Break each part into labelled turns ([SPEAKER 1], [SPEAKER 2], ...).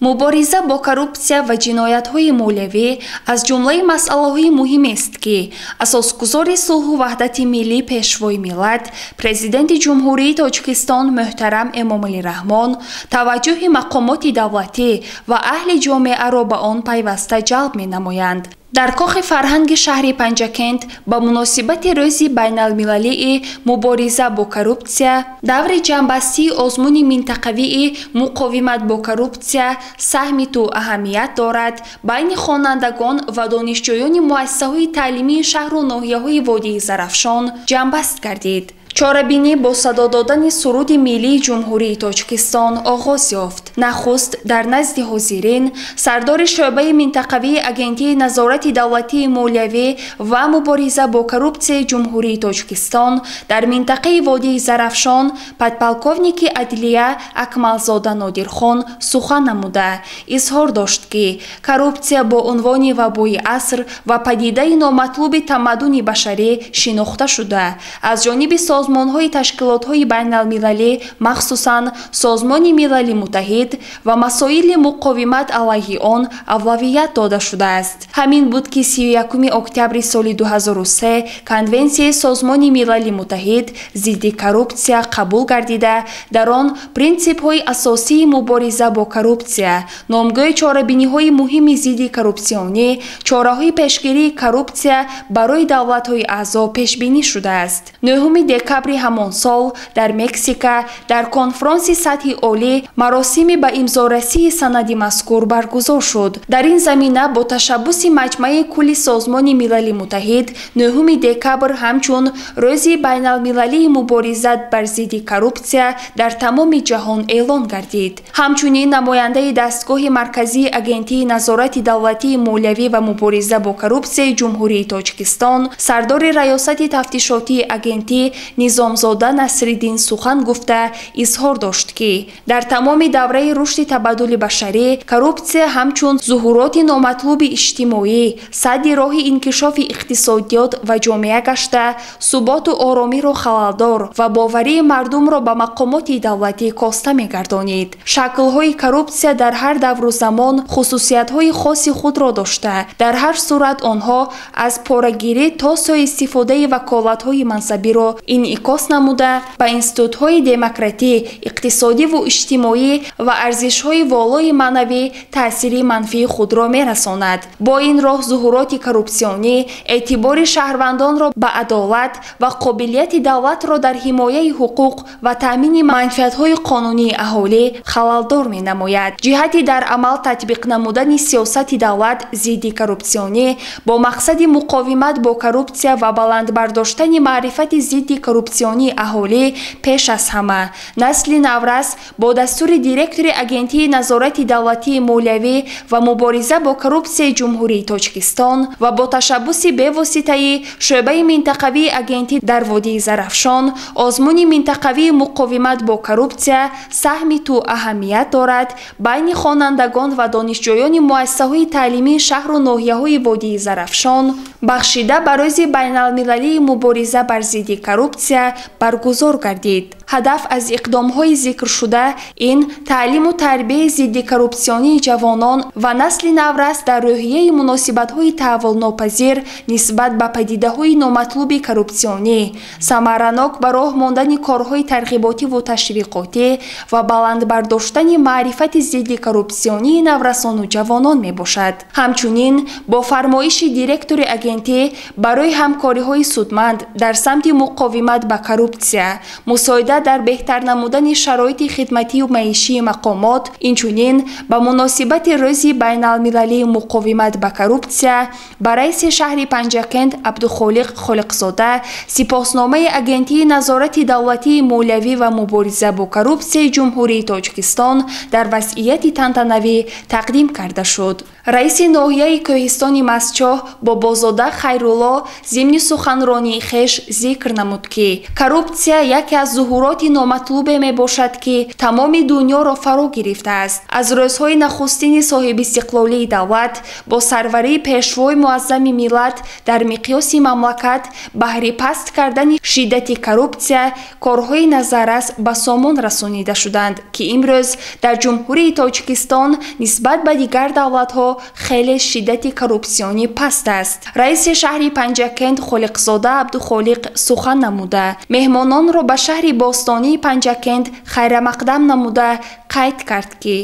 [SPEAKER 1] Мубориза бо коррупсия ва ҷиноятҳои молиявӣ аз ҷумлаи масъалаҳои муҳимест, ки асосгузори сулҳу ваҳдати миллӣ, Пешвои миллат, Президенти Ҷумҳурии Тоҷикистон муҳтарам Эмомалӣ Раҳмон таваҷҷӯҳи мақомоти давлатӣ ва аҳли ҷомеаро ба он пайваста ҷалб менамоянд. Дар кохи фарҳанги шаҳри Панҷакент ба муносибати Рӯзи байналмилалии мубориза бо коррупсия даври ҷамъбастии озмуни минтақавии «Муқовимат бо коррупсия: саҳми ту аҳамият дорад» байни хонандагон ва донишҷӯёни муассисаҳои таълимии шаҳру ноҳияҳои водии Зарафшон ҷамъбаст гардид. Чорабинӣ бо садо додани суруди миллии Ҷумҳурии Тоҷикистон оғоз ёфт. Нахуст дар назди ҳозирин сардори шӯъбаи минтақавии Агентии назорати давлатии молиявӣ ва мубориза бо коррупсияи Ҷумҳурии Тоҷикистон дар минтақаи водии Зарафшон, подполковники адлия Акмалзода Нодирхон сухан намуда изҳор дошт, ки коррупсия бо унвони вабои аср ва падидаи номатлуби тамаддуни башарӣ шинохта шуда, аз ҷониби созмонҳои ташкилотҳои байналмилалӣ, махсусан Созмони Милали Муттаҳид, ва масоили муқовимат алайҳи он авлавият дода шудааст. Ҳамин буд, ки 31 октябри соли 2003 Конвенсияи Созмони Милали Муттаҳид зидди коррупсия қабул гардида, дар он принсипҳои асосии мубориза бо коррупсия, номгӯи чорабиниҳои муҳими зидди коррупсионӣ, чораҳои пешгирии коррупсия барои давлатҳои аъзо пешбинӣ шудааст. 9 декабри ҳамон сол дар Мексика дар конфронси сатҳи олӣ маросими ба имзорасии санади мазкур баргузор шуд. Дар ин замина бо ташаббуси Маҷмаи кулли Созмони Милали Муттаҳид 9 декабр ҳамчун Рӯзи байналмилалии мубориза бар зидди коррупсия дар тамоми ҷаҳон эълон гардид. Ҳамчунин намояндаи дастгоҳи марказии Агентии назорати давлатии молиявӣ ва мубориза бо коррупсияи Ҷумҳурии Тоҷикистон, сардори раёсати тафтишотии агентӣ Низомзода Насриддин сухан гуфта изҳор дошт, ки дар тамоми давраи рушди табаддули башарӣ коррупсия ҳамчун зуҳуроти номатлуби иҷтимоӣ садди роҳи инкишофи иқтисодиёт ва ҷомеа гашта, суботу оромиро халалдор ва боварии мардумро ба мақомоти давлатӣ коста мегардонид. Шаклҳои коррупсия дар ҳар давру замон хусусиятҳои хоси худро дошта, дар ҳар сурат онҳо аз порагирӣ то суистифодаи ваколатҳои мансабиро инъикос намуда, ба институтҳои демократӣ, иқтисодиву иҷтимоӣ ва арзишҳои волои маънавӣ таъсири манфии худро мерасонад. Бо ин роҳ зуҳуроти коррупсионӣ эътибори шаҳрвандонро ба адолат ва қобилияти давлатро дар ҳимояи ҳуқуқ ва таъмини манфиатҳои қонунии аҳолӣ халалдор менамояд. Ҷиҳати дар амал татбиқ намудани сиёсати давлат зидди коррупсионӣ бо мақсади муқовимат бо коррупсия ва баланд бардоштани маърифати зидди коррупсионии аҳолӣ, пеш аз ҳама насли наврас, бо дастури директори Агентии назорати давлатии молиявӣ ва мубориза бо коррупсияи Ҷумҳурии Тоҷикистон ва бо ташаббуси бевоситаи шӯъбаи минтақавии агентӣ дар водии Зарафшон озмуни минтақавии «Муқовимат бо коррупсия: саҳми ту аҳамият дорад» байни хонандагон ва донишҷӯёни муассисаҳои таълимии шаҳру ноҳияҳои водии Зарафшон, бахшида ба Рӯзи байналмилалии мубориза бар зидди коррупсия, баргузор гардид. Ҳадаф аз иқдомҳои зикршуда ин таълиму тарбияи зидди коррупсионии ҷавонон ва насли наврас дар рӯҳияи муносибатҳои таҳаввулнопазир нисбат ба падидаҳои номатлуби коррупсионӣ, самаранок ба роҳ мондани корҳои тарғиботиву ташвиқотӣ ва баланд бардоштани маърифати зидди коррупсионии наврасону ҷавонон мебошад. Ҳамчунин бо фармоиши директори агентӣ барои ҳамкориҳои судманд дар самти муқовимат ба коррупсия, мусоидат дар беҳтар намудани шароити хидматию маишии мақомот, инчунин ба муносибати Рӯзи байналмилалии муқовимат ба коррупсия ба раиси шаҳри Панҷакент Абдухолиқ Холиқзода сипосномаи Агентии назорати давлатии молиявӣ ва мубориза бо коррупсияи Ҷумҳурии Тоҷикистон дар вазъияти тантанавӣ тақдим карда шуд. Раиси ноҳияи кӯҳистони Мастчоҳ Бобозода Хайрулло зимни суханронии хеш зикр намуд, ки коррупсия яке аз зуҳуроти номатлубе мебошад, ки тамоми дунёро фаро гирифтааст. Аз рӯзҳои нахустини соҳибистиқлолии давлат бо сарварии Пешвои муаззами миллат дар миқёси мамлакат баҳри паст кардани шиддати коррупсия корҳои назаррас ба сомон расонида шуданд, ки имрӯз дар Ҷумҳурии Тоҷикистон нисбат ба дигар давлатҳо хеле шиддати коррупсионӣ паст аст. Раиси шаҳри Панҷакент Холиқзода Абдухолиқ сухан намуда, меҳмононро ба шаҳри бостонии Панҷакент хайрамақдам намуда қайд кард, ки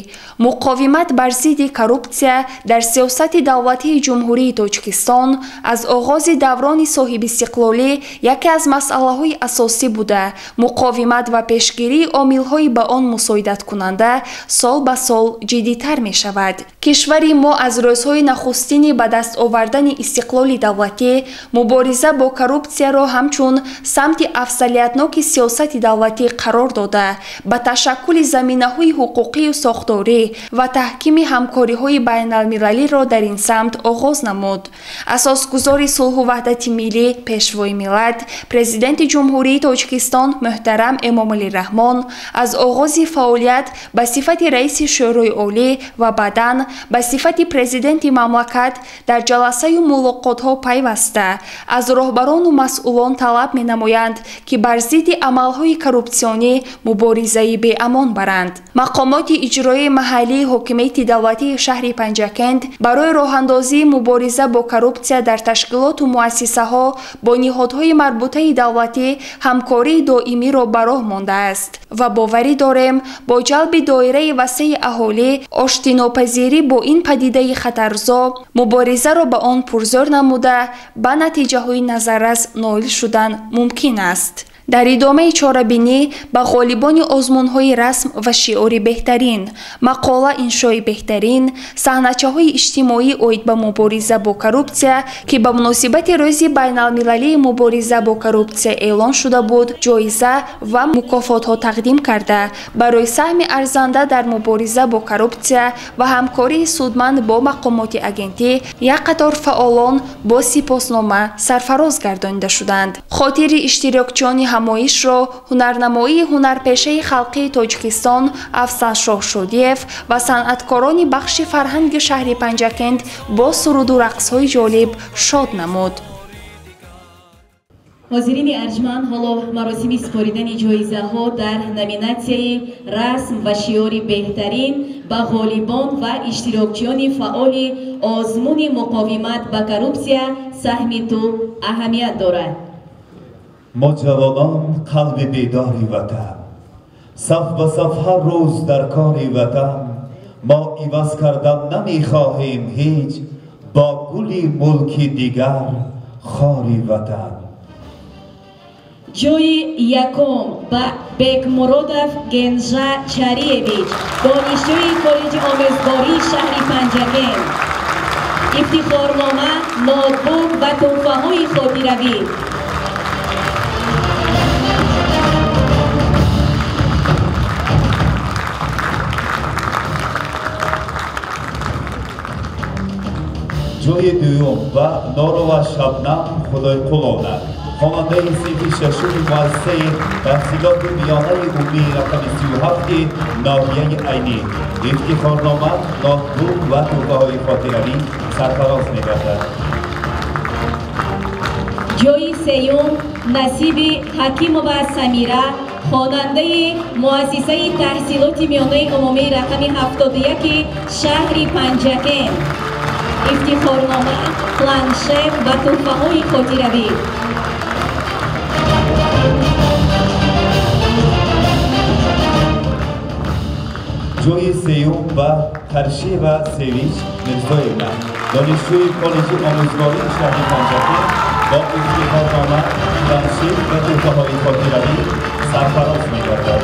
[SPEAKER 1] муқовимат бар зидди коррупсия дар сиёсати давлатии Ҷумҳурии Тоҷикистон аз оғози даврони соҳибистиқлолӣ яке аз масъалаҳои асосӣ буда, муқовимат ва пешгирии омилҳои ба он мусоидаткунанда сол ба сол ҷиддитар мешавад. Кишвари мо аз рӯзҳои нахустини ба даст овардани истиқлоли давлатӣ мубориза бо коррупсияро ҳамчун самти афзалиятноки сиёсати давлатӣ қарор дода, ба ташаккули заминаҳои ҳуқуқию сохторӣ ва таҳкими ҳамкориҳои байналмилалиро дар ин самт оғоз намуд. Асосгузори сулҳу ваҳдати миллӣ, Пешвои миллат, Президенти Ҷумҳурии Тоҷикистон муҳтарам Эмомалӣ Раҳмон аз оғози фаъолият ба сифати раиси Шӯрои Олӣ ва баъдан ба сифати президенти мамлакат дар ҷаласаю мулоқотҳо пайваста аз роҳбарону масъулон талаб менамоянд, ки бар зидди амалҳои коррупсионӣ муборизаи беамон баранд. Мақомоти иҷроии маҳаллии ҳокимияти давлатии шаҳри Панҷакент барои роҳандозии мубориза бо коррупсия дар ташкилоту муассисаҳо бо ниҳодҳои марбутаи давлатӣ ҳамкории доимиро ба роҳ мондааст ва боварӣ дорем, бо ҷалби доираи васеи аҳолӣ оштинопазирӣ бо ин падидаи хатарзо муборизаро ба он пурзӯр намуда ба натиҷаҳои назаррас ноил шудан мумкин аст. Дар идомаи чорабинӣ ба ғолибони озмунҳои расм ва шиори беҳтарин, мақола иншои беҳтарин, саҳначаҳои иҷтимоӣ оид ба мубориза бо коррупсия, ки ба муносибати Рӯзи байналмилалии мубориза бо коррупсия эълон шуда буд, ҷоиза ва мукофотҳо тақдим карда, барои саҳми арзанда дар мубориза бо коррупсия ва ҳамкории судманд бо мақомоти агентӣ як қатор фаъолон бо сипоснома сарфароз гардонида шуданд. Хотири иштирокчиёни ҳамоишро ҳунарнамоии ҳунарпешаи халқии Тоҷикистон Афзалшоҳ Шодиев ва санъаткорони бахши фарҳанги шаҳри Панҷакент бо суруду рақсҳои ҷолиб шод намуд.
[SPEAKER 2] Ҳозирини арҷманд, ҳоло маросими супоридани ҷоизаҳо дар номинатсияи расм ва шиори беҳтарин ба ғолибон ва иштирокчиёни фаъоли озмуни муқовимат ба коррупсия саҳми ту аҳамият дорад.
[SPEAKER 3] Мо ҷавонон қалби бедори ватан, саф ба саф ҳар рӯз дар кори ватан, мо иваз кардан намехоҳем ҳеҷ бо гули мулки дигар хори ватан.
[SPEAKER 2] Ҷои якум ба Бекмуродов Генжа Чариевич, донишҷӯи коллеҷи омӯзгории шаҳри Панҷакент. Ифтихорнома, ноутбук ва тӯҳфаҳои хотиравӣ.
[SPEAKER 3] Ҷои дуюм ба Норова Шабнам Худойқуловна, хонандаи синфи шашуми муассисаи таҳсилоти миёнаи умумии рақами 37 ноҳияи Айнӣ. Ифтихорнома, ноутбук ва тӯҳфаҳои хотиравӣ сарфароз мегардад.
[SPEAKER 2] Ҷои сеюм насиби Ҳакимова Самира, хонандаи муассисаи таҳсилоти миёнаи умумии рақами 71 шаҳри Панҷакент. Ифтихорнома, планшет ва тӯҳфаҳои хотиравӣ.
[SPEAKER 3] Ҷои сеюм ба Қаршиева Севич Мирзоевна, донишҷӯи коллеҷи омӯзгории шаҳри Панҷакент бо ифтихорнома, планшет ва тӯҳфаҳои хотиравӣ сарфароз мегардад.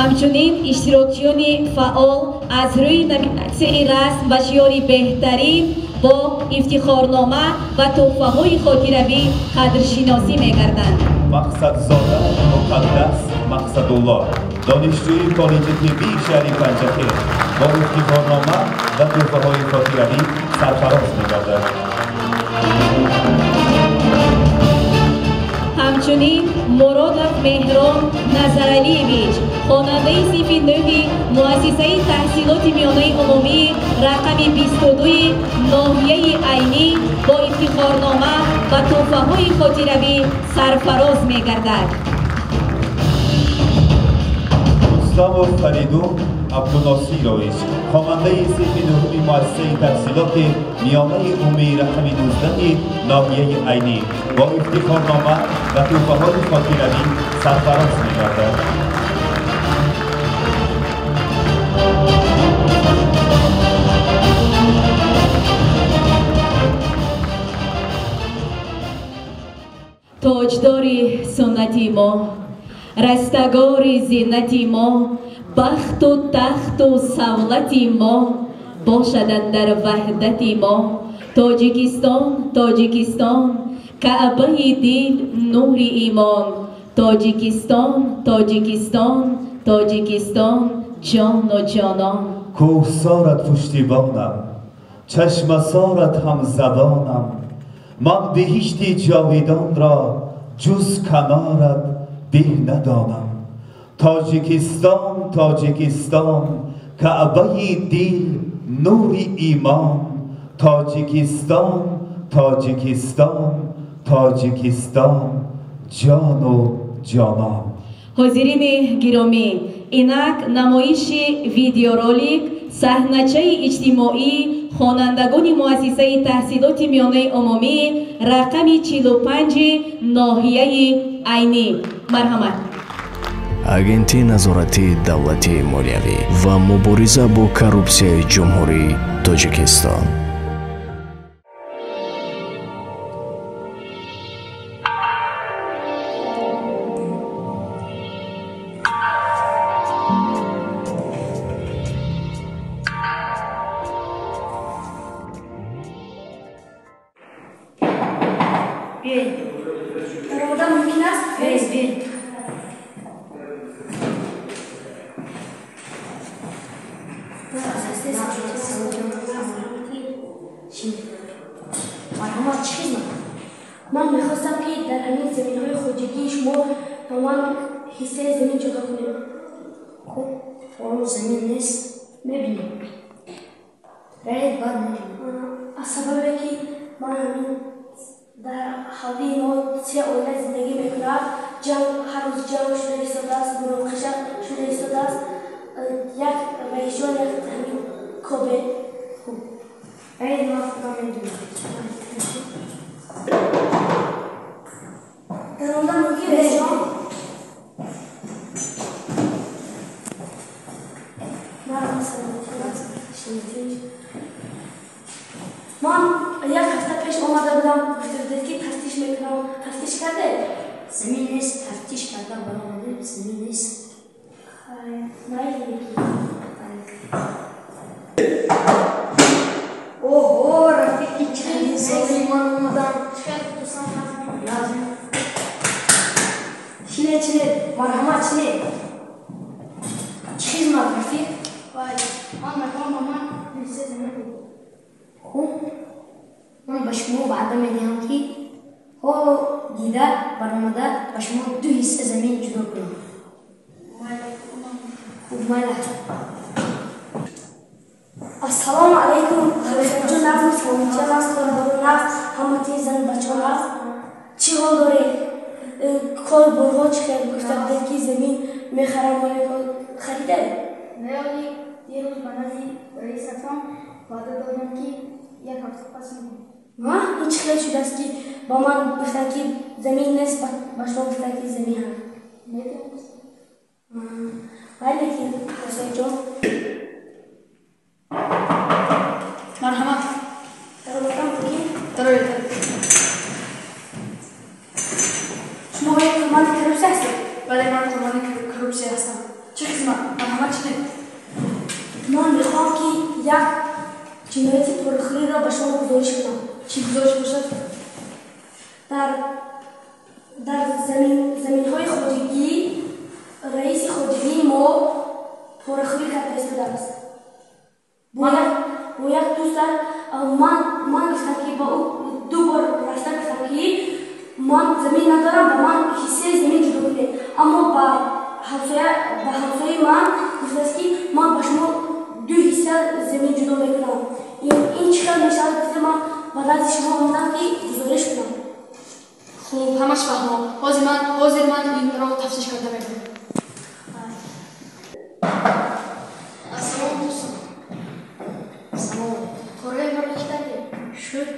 [SPEAKER 2] Ҳамчунин иштирокчиёни фаъол аз рӯи номинатсияи расм ва шиори беҳтарин Бо ифтихорнома ва тӯҳфаҳои хотиравӣ қадршиносӣ мегарданд.
[SPEAKER 3] Мақсадзода Муқаддас Мақсадулло, донишҷӯи коллеҷи тиббии шаҳри Панҷакент, бо ифтихорнома ва тӯҳфаҳои хотиравӣ сарфароз мегардад.
[SPEAKER 2] Ҳамчунин Муродов Меҳрон Назаралиевич, хонандаи синфи нӯҳи муассисаи таҳсилоти миёнаи умумӣ рақами 22 ноҳияи Айнӣ, бо ифтихорнома ва тӯҳфаҳои хотиравӣ сарфароз мегардад.
[SPEAKER 3] Рустамов Фаридун Абдуносирович, хонандаи синфи нӯҳуми муассисаи таҳсилоти миёнаи умумии рақами 19 ноҳияи Айнӣ, бо ифтихорнома ва тӯҳфаҳои хотиравӣ сарфароз мегардад.
[SPEAKER 2] Тоҷдори суннати мо, растагори зинати мо, бахту тахту савлати мо бошад дар ваҳдати мо. Тоҷикистон, Тоҷикистон, Каъбаи дил, нури имон. Тоҷикистон, Тоҷикистон, Тоҷикистон, ҷону ҷонон.
[SPEAKER 3] Кӯҳсорат пуштибонам, чашмасорат ҳамзабонам, ман биҳишти ҷовидонро ҷуз канорат беҳ надонам. Тоҷикистон, Тоҷикистон, Каъбаи дил, нури имон. Тоҷикистон, Тоҷикистон, Тоҷикистон, ҷону ҷонон.
[SPEAKER 2] Ҳозирини гиромӣ, инак намоиши видеоролик саҳначаи иҷтимоии хонандагони муассисаи таҳсилоти миёнаи умумӣ рақами 45 ноҳияи Айнӣ. Марҳамат.
[SPEAKER 4] Агентии назоратии давлатии молиявӣ ва мубориза бо коррупсияи Ҷумҳурии Тоҷикистон.
[SPEAKER 5] Марҳамат, чӣ хизмат? Ман мехостам, ки дар ҳамин заминҳои хоҷагии шумо ба ман ҳиссаи замин ҷудо кунем. Хуб, ҳоло замин нест, мебинем. Раед, баъд мебинем. Аз сабабе ки ман ҳамин дар ҳавлии мо се оила зиндагӣ мекунад, ҷанг ҳар рӯз ҷанг шуда истодааст, муноқиша шуда истодааст. Як раисҷон, як ҳамин кобе. Хуб, раед, ман худам медонам. Даромада мумкин, раисҷон? Ман як ҳафта пеш омада будам, гуфта будед, ки тафтиш мекунам. Тафтиш кардед? Замин нест, тафтиш карда баромадем, замин нест. Майли.
[SPEAKER 6] Оҳо, рафиқи чандин соли ман омадам. Чине, чине, марҳамат, чине. Чӣ хизмат, рафиқ?
[SPEAKER 5] Ман мехоҳам ба ман ҳиссаи замин бидиҳед.
[SPEAKER 6] Хуб, ман ба шумо ваъда медиҳам, ки ҳоло дида баромада ба шумо ду ҳисса замин ҷудо кунам. Хуб, майла.
[SPEAKER 5] Ассалому алайкум, рафиқҷон, нағз, саломатиён аст, корборон нағз, ҳаматии зану бачаон нағз. Чӣ ҳол доред? Кор борҳо чӣ хел? Гуфта будед, ки замин мехарам, харидед?
[SPEAKER 7] Не, оли дирӯз ба назди раисатон ваъда додам, ки як ҳафта пас мекунам.
[SPEAKER 5] Ма, ин чӣ хел шудааст, ки ба ман гуфтанд, ки замин нест, ба шумо гуфтанд, ки замин ҳаст?
[SPEAKER 7] Медонистам.
[SPEAKER 5] Майли, ки ҳасоиҷон.
[SPEAKER 8] Марҳамат.
[SPEAKER 5] Даромадам мумкин?
[SPEAKER 8] Дароед. Шумо оё қурбони коррупсия ҳастед? Бале, ман қурбони коррупсия ҳастам. Чӣ хизмат? Марҳамат, чинед.
[SPEAKER 5] Ман мехоҳам, ки як ҷинояти порахӯриро ба шумо гузориш
[SPEAKER 8] Чӣ гузориш бошад?
[SPEAKER 5] Дар заминҳои хоҷагӣ раиси хоҷагии мо порахӯрӣ карда истодааст. Бо як дӯсташ ман гуфтам, ки ба ӯ ду бор рафта гуфтам, ки ман замин надорам, ба ман ҳиссаи замин ҷудо кунед. Аммо ба ҳамсояи ман гуфтааст, ки ман ба шумо ду ҳисса замин ҷудо мекунам. Ин чӣ хел мешавад? Гуфта ман ба назди шумо омадам, ки гузориш кунам.
[SPEAKER 8] Хуб, ҳамаш фаҳмо. Ҳозир ман инро тафтиш карда мебинам. Ассалом, дӯстон.
[SPEAKER 6] Салом.
[SPEAKER 7] Кораи маро чӣ кардед?
[SPEAKER 6] Шуд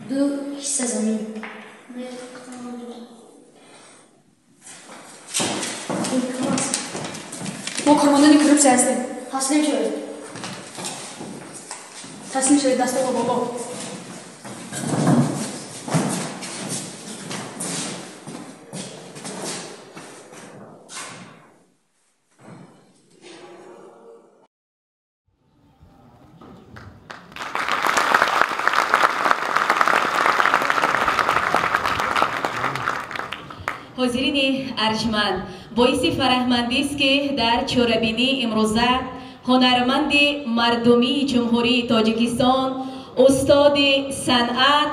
[SPEAKER 6] ду ҳисса замин.
[SPEAKER 8] Мо кормандони коррупсия ҳастем.
[SPEAKER 7] Таслим шавед.
[SPEAKER 8] Таслим шавед, дасто ба боло.
[SPEAKER 2] Ҳозирини арҷманд, боиси фараҳмандист, ки дар чорабинии имрӯза ҳунарманди мардумии Ҷумҳурии Тоҷикистон, устоди санъат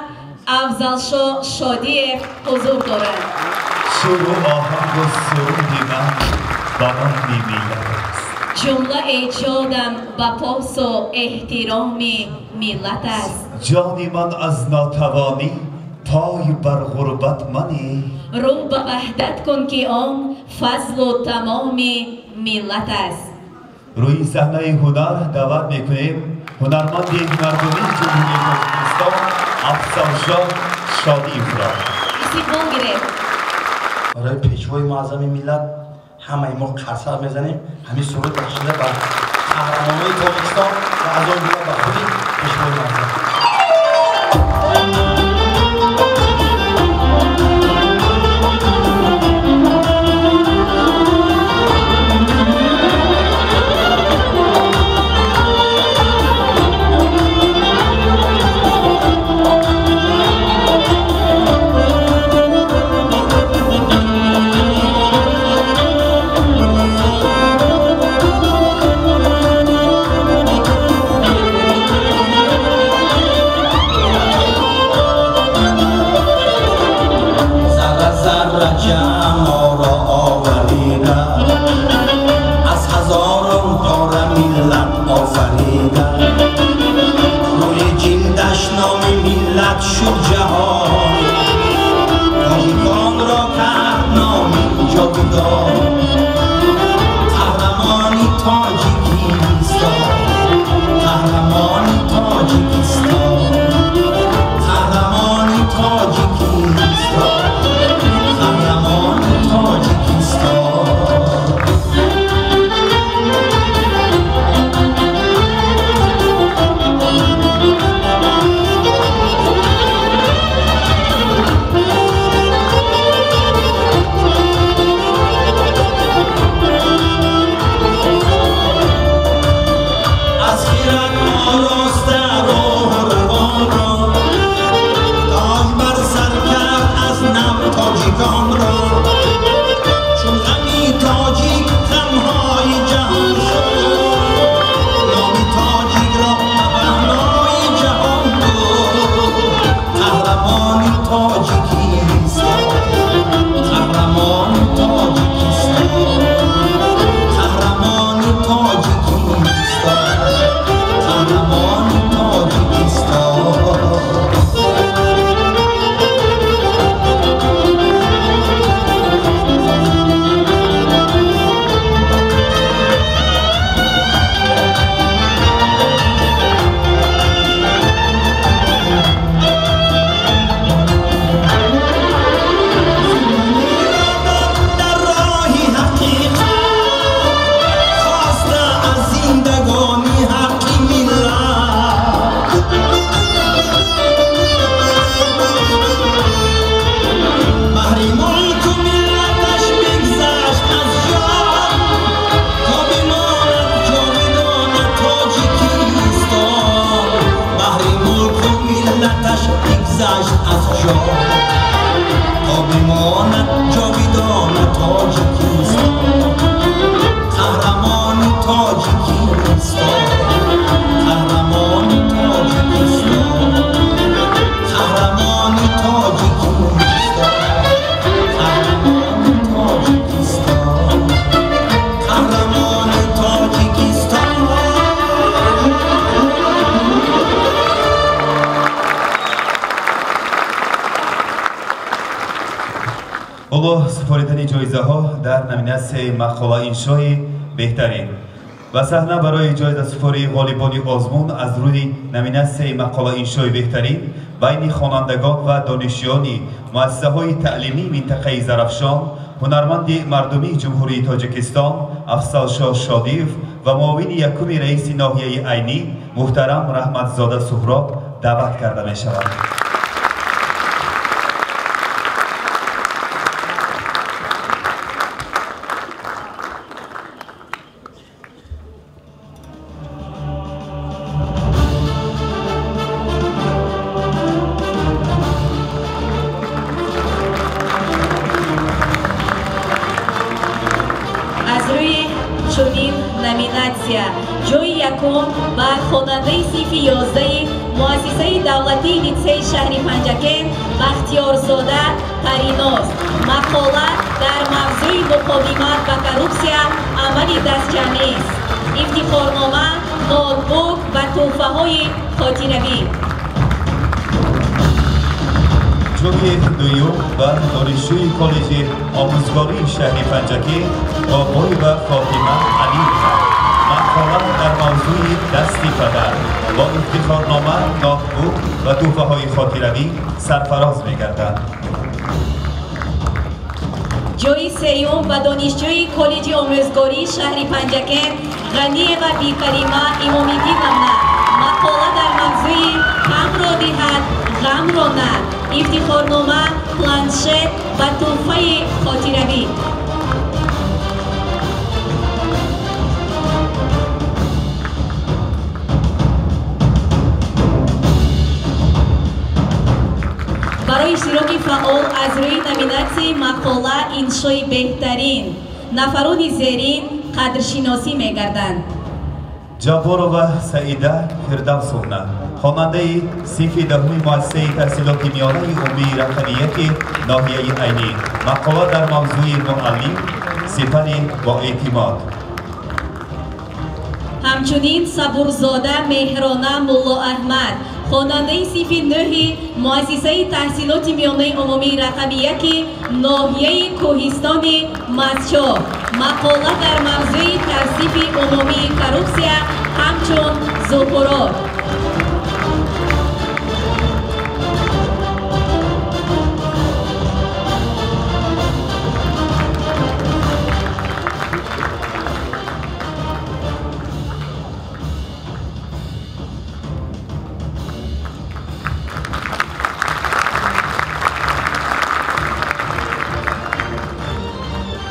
[SPEAKER 2] Афзалшо Шодиев ҳузур доранд.
[SPEAKER 3] Шӯру оҳангу суруди ман ба номи миллат аст.
[SPEAKER 2] Ҷумла эҷодам ба посу эҳтироми миллат аст.
[SPEAKER 3] Ҷони ман аз нотавонӣ пой бар ғурбат манӣ.
[SPEAKER 2] Рӯ ба ваҳдат кун, ки он фазлу тамоми миллат аст.
[SPEAKER 3] Рӯи саҳнаи ҳунар даъват мекунем ҳунарманди мардумии Ҷумҳурии Тоҷикистон Афзалшо Шодиевро.
[SPEAKER 2] Истиқбол гиред.
[SPEAKER 9] Барои пешвои муаззами миллат ҳамаи мо қарсак мезанем. Ҳамин суруд бахшида ба қаҳрамонони Тоҷикистон ва аз он ҷумла ба худи пешвои муаззам.
[SPEAKER 10] Дилаш бигзашт аз ҷо, то бимонад ҷовидона Тоҷикистон. Қаҳрамони Тоҷикистон, қаҳрамони Тоҷикистон, қаҳрамони Тоҷикистон, қаҳрамони Тоҷикистон, қаҳрамони Тоҷикистон.
[SPEAKER 3] Ҳоло супоридани ҷоизаҳо дар номинатсияи мақола-иншои беҳтарин. Ба саҳна барои ҷоизасупории ғолибони озмун аз рӯи номинатсияи мақола-иншои беҳтарин байни хонандагон ва донишҷӯёни муассисаҳои таълимии минтақаи Зарафшон, ҳунарманди мардумии Ҷумҳурии Тоҷикистон Афзалшоҳ Шодиев ва муовини якуми раиси ноҳияи Айнӣ муҳтарам Раҳматзода Суҳроб даъват карда мешавад.
[SPEAKER 2] Номинатсия ҷои якум ба хонандаи синфи 11 муассисаи давлатии литсейи шаҳри Панҷакент Бахтиёрзода Париноз. Мақола дар мавзӯи муқовимат ба коррупсия амали дастҷамъист. Ифтихорнома, ноутбук ва тӯҳфаҳои хотиравӣ.
[SPEAKER 3] Ҷои дуюм ба донишҷӯи коллеҷи омӯзгории шаҳри Панҷакент Бобоева Фотима Алиева. Мақола дар мавзӯи дасти падар бо ифтихорнома, ноутбук ва тӯҳфаҳои хотиравӣ сарфароз мегарданд.
[SPEAKER 2] Ҷои сеюм ба донишҷӯи коллеҷи омӯзгории шаҳри Панҷакент Ғаниева Бикарима Имомиддиновна. Мақола дар мавзӯи камро диҳад, ғамро на. Ифтихорнома, планшет ва тӯҳфаи хотиравӣ. Барои иштироки фаъол аз рӯи номинатсияи мақола иншои беҳтарин нафарони зерин қадршиносӣ мегарданд.
[SPEAKER 3] Ҷабборова Саида Фирдавсовна, хонандаи синфи 10 муассисаи таҳсилоти миёнаи умумии рақами 1 ноҳияи Айнӣ. Мақола дар мавзӯи муаллим, сипари боэътимод.
[SPEAKER 2] Ҳамчунин Сабурзода Меҳрона Муллоаҳмад, хонандаи синфи 9 муассисаи таҳсилоти миёнаи умумии рақами 1 ноҳияи Кӯҳистони Мастчоҳ. Мақола дар мавзӯи тавсифи умумии коррупсия ҳамчун зуҳурот.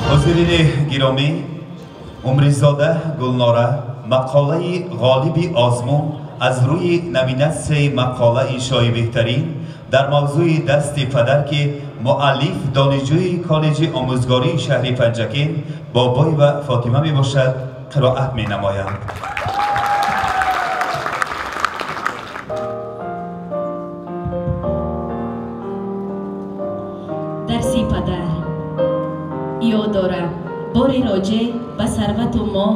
[SPEAKER 3] Ҳозирини гиромӣ, Умризода Гулнора мақолаи ғолиби озмун аз рӯи номинатсияи мақола иншои беҳтарин дар мавзӯи дасти падар, ки муаллиф донишҷӯи коллеҷи омӯзгории шаҳри Панҷакент Бобоева Фотима мебошад, қироат менамоянд.
[SPEAKER 2] Дарси падар. Ёд дорам, боре роҷеъ ба сарвату моҳ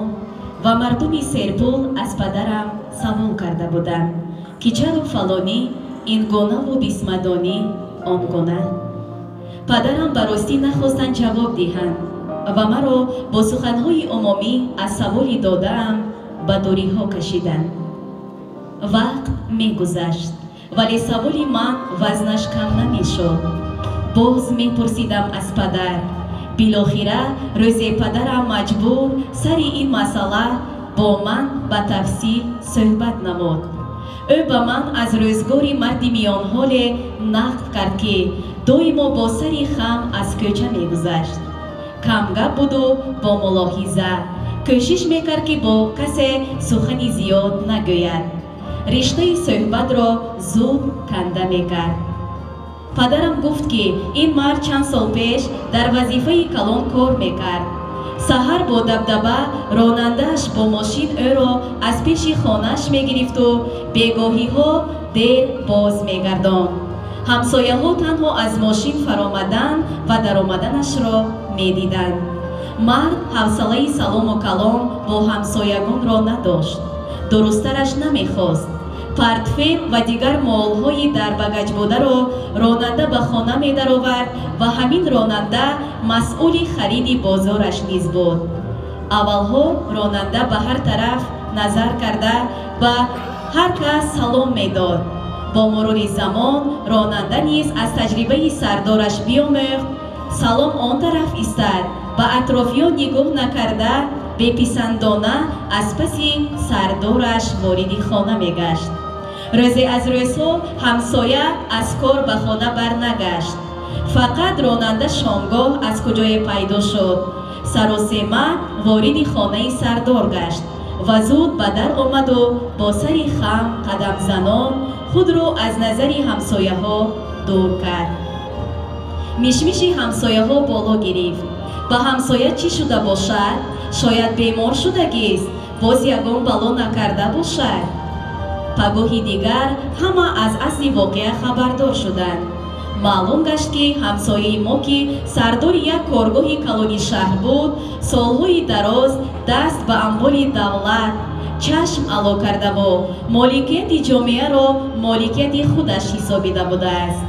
[SPEAKER 2] ва мардуми серпул аз падарам савол карда будам, ки чаро фалонӣ ин гонаву бисмадонӣ он гона. Падарам ба ростӣ нахостанд ҷавоб диҳанд ва маро бо суханҳои умумӣ аз саволи додаам ба дуриҳо кашиданд. Вақт мегузашт, вале саволи ман вазнаш кам намешуд. Боз мепурсидам аз падар. Билохира рӯзе падарам маҷбур сари ин масъала бо ман ба тафсил суҳбат намуд. Ӯ ба ман аз рӯзгори марди миёнҳоле нақл кард, ки доимо бо сари хам аз кӯча мегузашт. Камгап буду бо мулоҳиза кӯшиш мекард, ки бо касе сухани зиёд нагӯяд. риштаи суҳбатро зуд канда мекард. Падарам гуфт, ки ин мард чанд сол пеш дар вазифаи калон кор мекард. Саҳар бо дабдаба ронандааш бо мошин ӯро аз пеши хонааш мегирифту бегоҳиҳо дер боз мегардонд. Ҳамсояҳо танҳо аз мошин фаромадан ва даромаданашро медиданд. Мард ҳавсалаи салому калом бо ҳамсоягонро надошт, дурусттараш намехост. Портфел ва дигар молҳои дар багаҷбударо ронанда ба хона медаровард ва ҳамин ронанда масъули хариди бозораш низ буд. Аввалҳо ронанда ба ҳар тараф назар карда, ба ҳар кас салом медод. Бо мурури замон ронанда низ аз таҷрибаи сардораш биомӯхт. Салом он тараф истад, ба атрофиён нигоҳ накарда, беписандона аз паси сардораш вориди хона мегашт. Рӯзе аз рӯзҳо ҳамсоя аз кор ба хона барнагашт. Фақат ронанда шомгоҳ аз куҷое пайдо шуд. Саросема вориди хонаи сардор гашт ва зуд ба дар омаду бо сари хам қадамзанон худро аз назари ҳамсояҳо дур кард. Мишмиши ҳамсояҳо боло гирифт. Ба ҳамсоя чӣ шуда бошад? Шояд бемор шудагист, боз ягон бало накарда бошад. Пагоҳи дигар ҳама аз асли воқеа хабардор шуданд. Маълум гашт, ки ҳамсояи мо, ки сардори як коргоҳи калони шаҳр буд, солҳои дароз даст ба амволи давлат чашм ало кардаву моликияти ҷомеаро моликияти худаш ҳисобида будааст.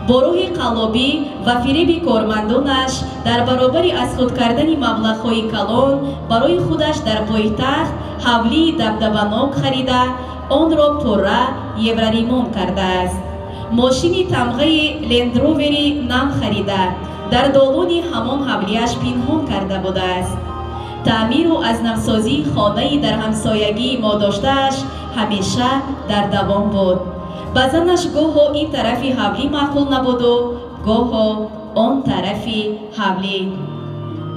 [SPEAKER 2] Бо роҳи қаллобӣ ва фиреби кормандонаш дар баробари аз худ кардани маблағҳои калон барои худаш дар пойтахт ҳавлии дабдабанок харида, онро пурра евроремонт кардааст. Мошини тамғаи лендровери нав харида, дар долони ҳамон ҳавлияш пинҳон карда будааст. Таъмиру аз навсозии хонаи дар ҳамсоягии мо доштааш ҳамеша дар давом буд. Ба занаш гоҳо ин тарафи ҳавлӣ маъқул набуду гоҳо он тарафи ҳавлӣ.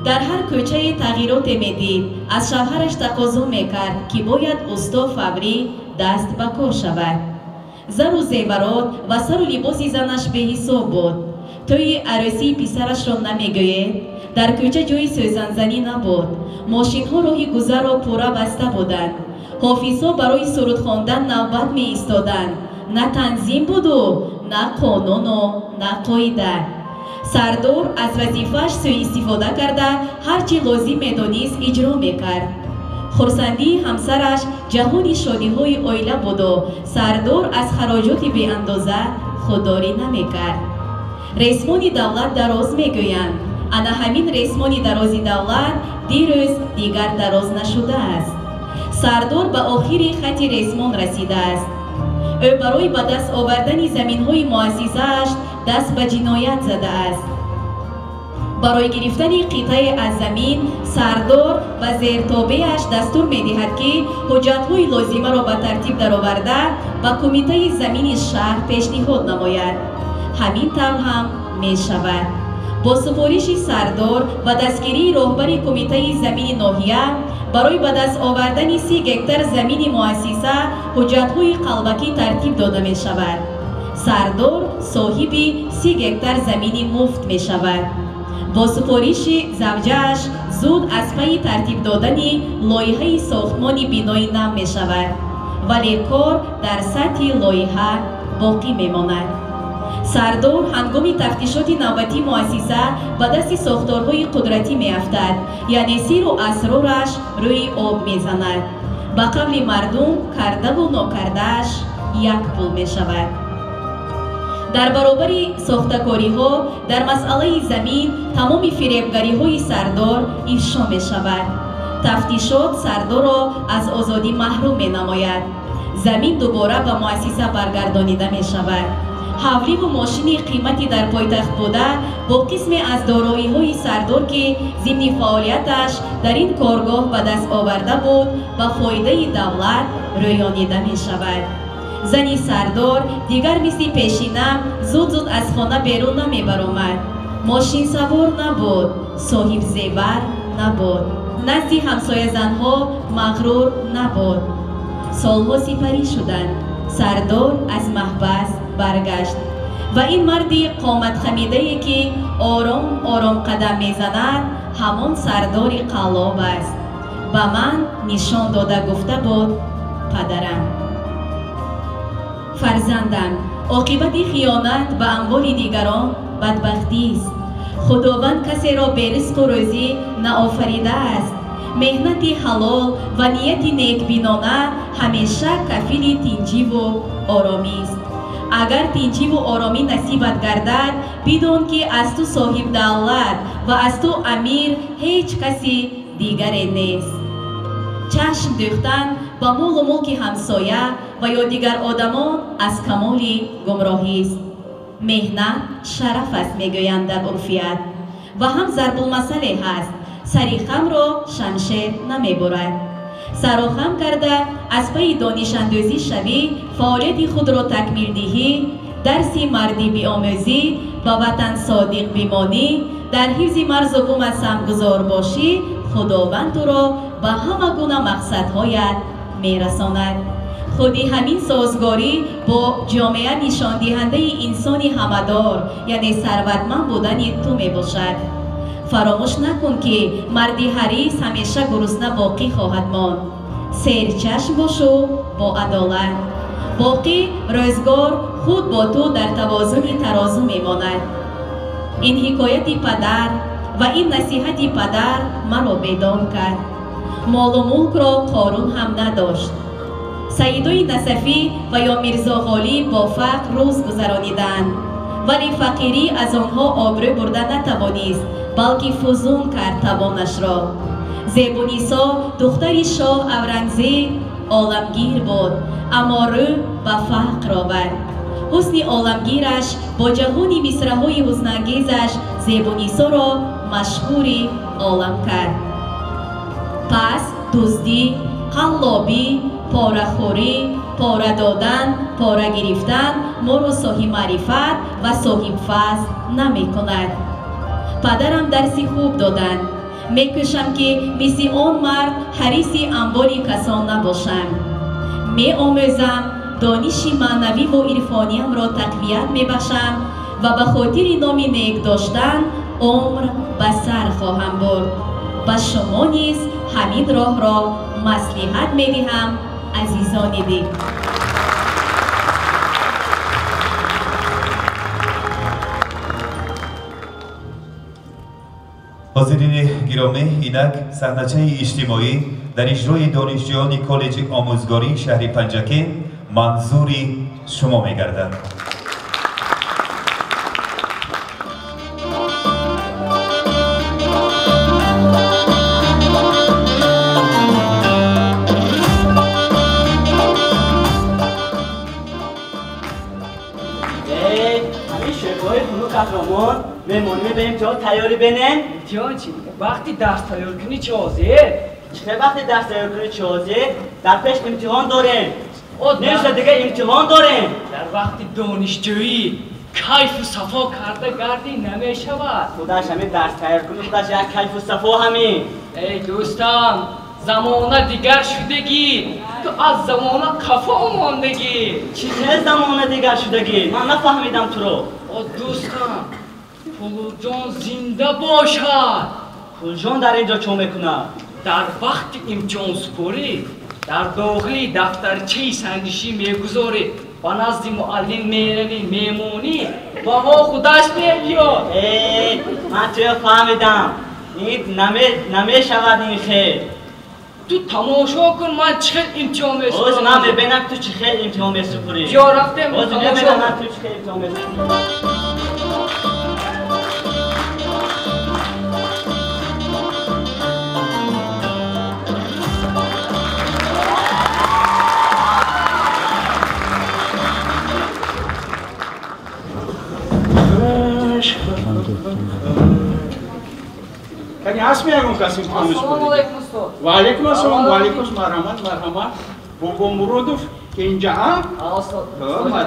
[SPEAKER 2] Дар ҳар кӯчае тағйироте медид, аз шавҳараш тақозо мекард, ки бояд усто фаврӣ даст ба кор шавад. Зару зеварот ва сару либоси занаш беҳисоб буд. Тӯи арӯсии писарашро намегӯед? Дар кӯча ҷои сӯзанзанӣ набуд. Мошинҳо роҳи гузарро пурра баста буданд. Ҳофизҳо барои суруд хондан навбат меистоданд. На танзим буду, на қонуну, на қоида. Сардор аз вазифааш сӯистифода карда, ҳар чӣ лозим медонист иҷро мекард. Хурсандии ҳамсараш ҷаҳони шодиҳои оила буду сардор аз хароҷоти беандоза худдорӣ намекард. Ресмони давлат дароз мегӯянд. Ана ҳамин ресмони дарози давлат дирӯз дигар дароз нашудааст. Сардор ба охири хати ресмон расидааст. Ӯ барои ба даст овардани заминҳои муассисааш даст ба ҷиноят задааст. Барои гирифтани қитъае аз замин сардор ба зертобеаш дастур медиҳад, ки ҳуҷҷатҳои лозимаро ба тартиб дароварда, ба кумитаи замини шаҳр пешниҳод намояд. Ҳамин тавр ҳам мешавад. Бо супориши сардор ва дастгирии роҳбари кумитаи замини ноҳия барои ба даст овардани 30 гектар замини муассиса ҳуҷҷатҳои қалбакӣ тартиб дода мешавад. Сардор соҳиби 30 гектар замини муфт мешавад. Бо супориши завҷааш зуд аз пайи тартиб додани лоиҳаи сохтмони бинои нав мешавад, вале кор дар сатҳи лоиҳа боқӣ мемонад. Сардор ҳангоми тафтишоти навбатии муассиса ба дасти сохторҳои қудратӣ меафтад, яъне сиру асрораш рӯи об мезанад. Ба қавли мардум, кардаву нокардааш як пул мешавад. Дар баробари сохтакориҳо дар масъалаи замин тамоми фиребгариҳои сардор ифшо мешавад. Тафтишот сардорро аз озодӣ маҳрум менамояд. Замин дубора ба муассиса баргардонида мешавад. Ҳавливу мошини қимати дар пойтахт буда бо қисме аз дороиҳои сардор, ки зимни фаъолияташ дар ин коргоҳ ба даст оварда буд, ба фоидаи давлат рӯёнида мешавад. Зани сардор дигар мисли пешина зуд-зуд аз хона берун намебаромад. Мошинсавор набуд, соҳибзевар набуд, назди ҳамсоязанҳо мағрур набуд. Солҳо сипарӣ шуданд. Сардор аз маҳбас баргашт ва ин марди қоматхамидае ки ором ором қадам мезанад, ҳамон сардори қаллоб аст. Ба ман нишон дода гуфта буд падарам: фарзандам, оқибати хиёнат ба амволи дигарон бадбахтист. Худованд касеро беризқу рӯзӣ наофаридааст. Меҳнати ҳалол ва нияти некбинона ҳамеша кафили тинҷиву оромист. Агар тинҷиву оромӣ насибат гардад, бидон ки аз ту соҳибдавлат ва аз ту амир ҳеҷ каси дигаре нест. Чашм дӯхтан ба молу мулки ҳамсоя ва ё дигар одамон аз камоли гумроҳист. Меҳнат шараф аст, мегӯянд дар урфият. Ва ҳам зарбулмасале ҳаст: сари хамро шамшер намебурад. Сарохам карда аз пайи донишандӯзӣ шавӣ, фаъолияти худро такмил диҳӣ, дарси мардӣ биомӯзӣ, ба ватан содиқ бимонӣ, дар ҳифзи марзу бумат самгузор бошӣ, Худованд туро ба ҳама гуна мақсадҳоят мерасонад. Худи ҳамин созгорӣ бо ҷомеа нишондиҳандаи инсони ҳамадор, яъне сарватманд будани ту мебошад. Фаромӯш накун ки марди ҳарис ҳамеша гурусна боқӣ хоҳад монд. Серчашм бошу бо адолат. Боқӣ рӯзгор худ бо ту дар тавозуни тарозу мемонад. Ин ҳикояти падар ва ин насиҳати падар маро бедор кард. Молу мулкро Қорун ҳам надошт. Саидои Насафӣ ва ё Мирзо Ғолиб бо фақр рӯз гузарониданд, вале фақирӣ аз онҳо обрӯ бурда натавонист, балки фузун кард тавонашро. Зебунисо духтари шоҳ Аврангзеб оламгир буд, аммо рӯ ба фақр овард. Ҳусни оламгираш бо ҷаҳони мисраҳои ҳузнангезаш Зебунисоро машҳури олам кард. Пас дуздӣ, қаллобӣ, порахӯрӣ, пора додан, пора гирифтан моро соҳибмаърифат ва соҳибфазл намекунад. Падарам дарси хуб доданд. Мекӯшам ки мисли он мард ҳариси амволи касон набошам. Меомӯзам, дониши маънавиву ирфониямро тақвият мебахшам ва ба хотири номи нек доштан умр ба сар хоҳам бурд. Ба шумо низ ҳамин роҳро маслиҳат медиҳам, азизони дил.
[SPEAKER 3] Ҳозирини гиромӣ, инак саҳначаи иҷтимоӣ дар иҷрои донишҷӯёни коллеҷи омӯзгории шаҳри Панҷакент манзури шумо мегардад.
[SPEAKER 11] Меҳмонӣ ба имтиҳон тайёрӣ бинем.
[SPEAKER 12] Имтиҳон чӣ? Вақти дарс тайёр кунӣ чӣ ҳозир?
[SPEAKER 11] Чӣ вақти дарс тайёр кунӣ чӣ ҳозир? Дар пеш имтиҳон дорем. Неша дига имтиҳон дорем.
[SPEAKER 12] Дар вақти донишҷӯӣ кайфу сафо карда гардӣ намешавад.
[SPEAKER 11] Худаш ҳамин дарс тайёр кунӣ, худаш як кайфу сафо ҳамин.
[SPEAKER 12] Эй дӯстам, замона дигар шудагӣ. Ту аз замона қафо мондагӣ.
[SPEAKER 11] Чӣ хел замона дигар шудагӣ? Ман нафаҳмидам туро.
[SPEAKER 12] О дӯстам, Пулҷон зинда бошад.
[SPEAKER 11] Пулҷон дар ин ҷо чӣ мекунад?
[SPEAKER 12] Дар вақти имтиҳонсупорӣ дар дохили дафтарчаи санҷишӣ мегузорӣ, ба назди муаллим меравӣ, мемонӣ ва ҳо худаш мебиёд.
[SPEAKER 11] Э, ман туя фаҳмидам. Ин намешавад ин хел.
[SPEAKER 12] Ту тамошо кун, ман чӣ хел имтиҳон месупорам.
[SPEAKER 11] Оз ман мебинам ту чӣ хел имтиҳон месупорӣ.
[SPEAKER 12] Биё рафтем.
[SPEAKER 11] Оз мебинам ман ту чӣ хел имтиҳон месупорӣ.
[SPEAKER 13] Кани ҳаст меягон кас имтиҳон месупорӣ?
[SPEAKER 12] Ассалому алайкум устод.
[SPEAKER 13] Ва алайкум ассалом, ва алайкум ассалом. Марҳамат, марҳамат. Бобо Муродов ки инҷа ҳа?
[SPEAKER 12] Ҳа устод.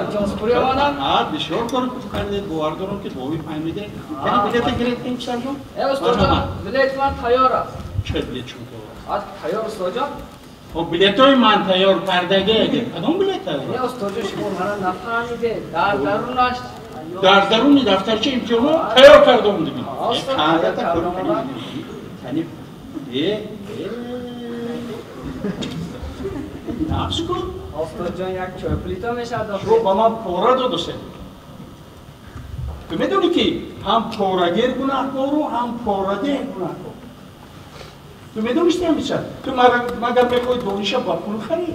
[SPEAKER 12] Имтиҳонсупорӣ омадам.
[SPEAKER 13] Ҳа, бисёр кори хуб кардед, бовар дорам ки дуои фаҳмидед. Кани билета гирифтем писарҷон?
[SPEAKER 12] Э устодҷон, билети ман тайёр аст.
[SPEAKER 13] Чӣ билет шумо тайёр аст?
[SPEAKER 12] Ҳа, тайёр устодҷон.
[SPEAKER 13] Хоб билетҳои ман тайёр кардагӣ. Кадом билетҳо?
[SPEAKER 12] Не, устодҷон, шумо маро нафаҳмидед. Дар дарунаш
[SPEAKER 13] дар даруни дафтарча имтиҳонҳо тайёр карда будем. Нақш кун.
[SPEAKER 12] Устодҷон, як чойпулито мешавад.
[SPEAKER 13] Шумо ба ман пора додасед. Ту медонӣ ки ҳам порагир гунаҳкору ҳам порадеҳ гунаҳкор. Ту медонисти ҳамиша? Ту магар мехоҳӣ дониша ба пул харӣ?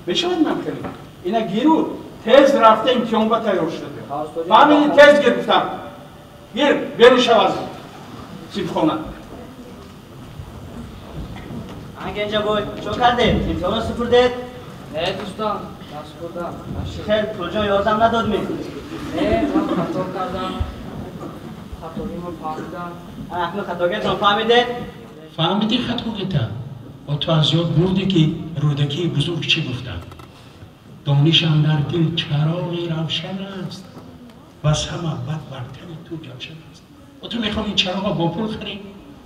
[SPEAKER 13] Мешавад ман харӣ? Ина гиру тез рафта имтиҳон ба тайёр шуда. Фаҳмидӣ? Тез гир гуфтам. Гир, берун шав аз синфхона.
[SPEAKER 11] Генҷабой, чо кардед? Имтиҳонро супурдед?
[SPEAKER 12] Не, дӯстон, насупурдам.
[SPEAKER 11] Хел, Пулҷон ёрдам надод ми?
[SPEAKER 12] Не, ман хато кардам. Хатогимро фаҳмидам.
[SPEAKER 11] Акнун хатогиатон фаҳмидед?
[SPEAKER 13] Фаҳмидӣ хатогита? Ва ту аз ёд бурдӣ ки Рӯдакии бузург чӣ гуфта? Дониш андар дил чароғи равшан аст, бас ҳама бад бар тани ту ҷавшан аст. Ва ту мехоҳӣ ин чароға бо пул харӣ,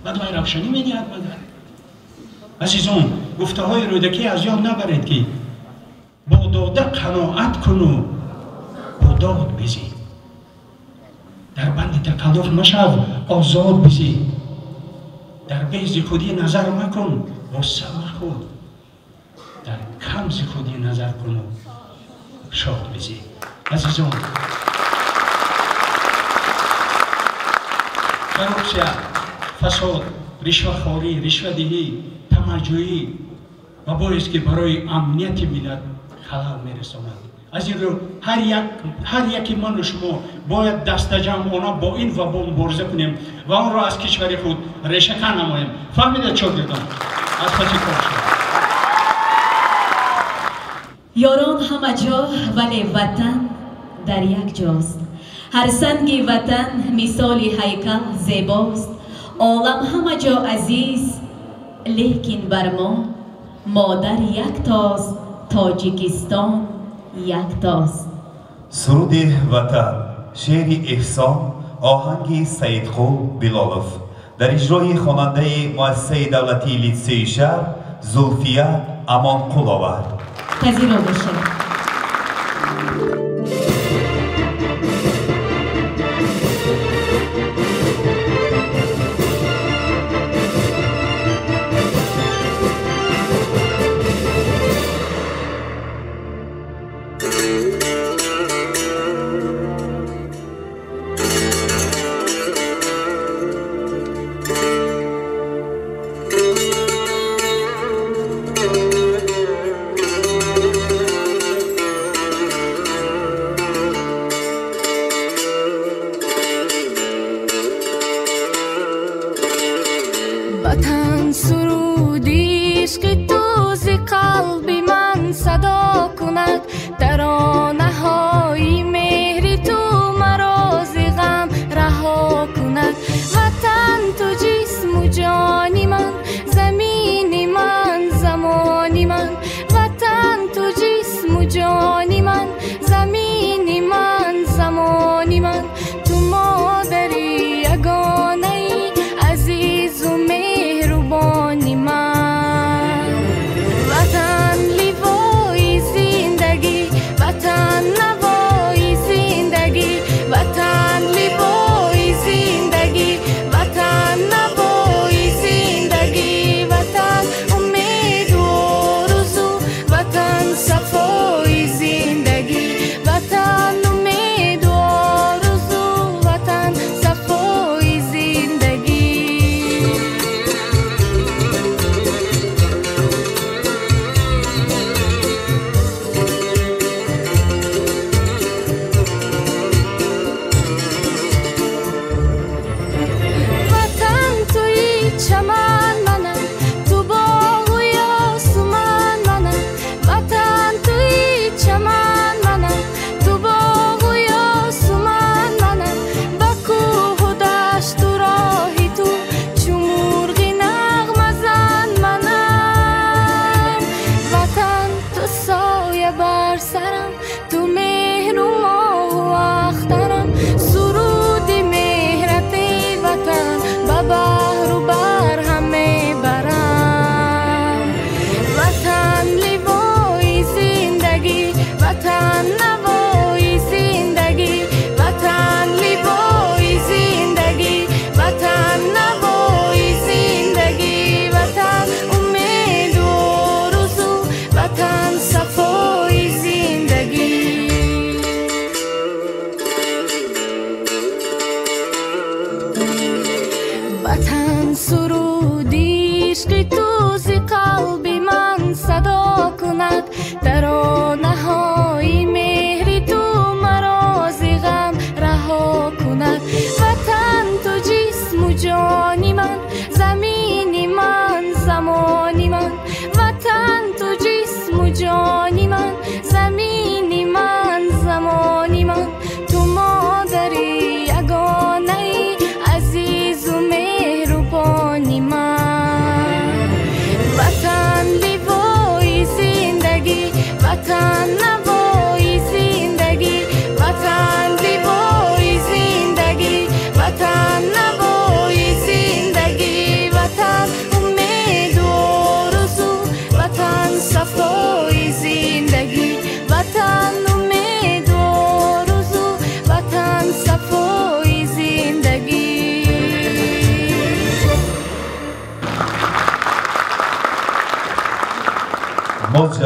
[SPEAKER 13] баъд вай равшанӣ медиҳад магар? Азизон, гуфтаҳои Рӯдакӣ аз ёд набаред ки бо дода қаноат куну бо дод бизӣ. Дар банди тақаллуф машав, озод бизӣ. Дар бези худӣ назар макун, ғусса махӯр. Дар камзи худӣ назар куну шод бизӣ. Азизон, коррупсия, фасод, ришвахорӣ, ришвадиҳӣ, тамаъҷӯӣ ва боис ки барои амнияти миллат халал мерасонад. Аз ин рӯ ҳар яки ману шумо бояд дастаҷамъона бо ин вабо мубориза кунем ва онро аз кишвари худ решакан намоем. Фаҳмидед, шогирдон? Аз паси кор шавед.
[SPEAKER 2] Ёрон ҳама ҷо, вале ватан дар як ҷост. Ҳар санги ватан мисоли ҳайкал зебост. Олам ҳама ҷо азиз, лекин бар мо модар яктост, Тоҷикистон яктост.
[SPEAKER 3] Суруди ватан, шеъри Эҳсон, оҳанги Саидқул Билолов. Дар иҷрои хонандаи муассисаи давлатии литсеи шаҳр Зулфия Амонқулова.
[SPEAKER 2] Пазиро бошед.